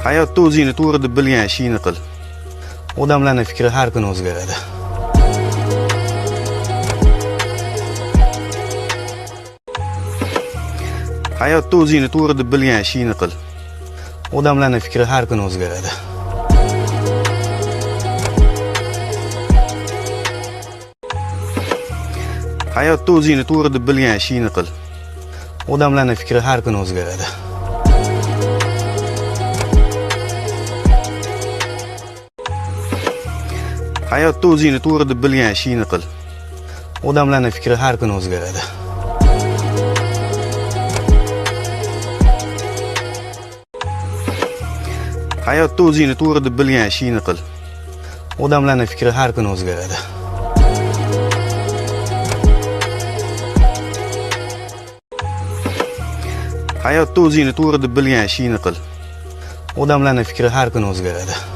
Hayotda o'zingni to'g'ri deb bilgan ishingni qil. Odamlarning fikri har kuni o'zgaradi. Hayotda o'zingni to'g'ri deb bilgan ishingni qil. Odamlarning fikri har kuni o'zgaradi. Hayotda o'zingni to'g'ri deb bilgan ishingni qil. Odamlarning fikri har kuni o'zgaradi. Hayotda o'zingni to'g'ri deb bilgan ishingni qil. Odamlarning fikri har kuni o'zgaradi. Hayotda o'zingni to'g'ri deb bilgan ishingni qil. Odamlarning fikri har kuni o'zgaradi. Hayotda o'zingni to'g'ri deb bilgan ishingni qil. Odamlarning fikri har kuni o'zgaradi.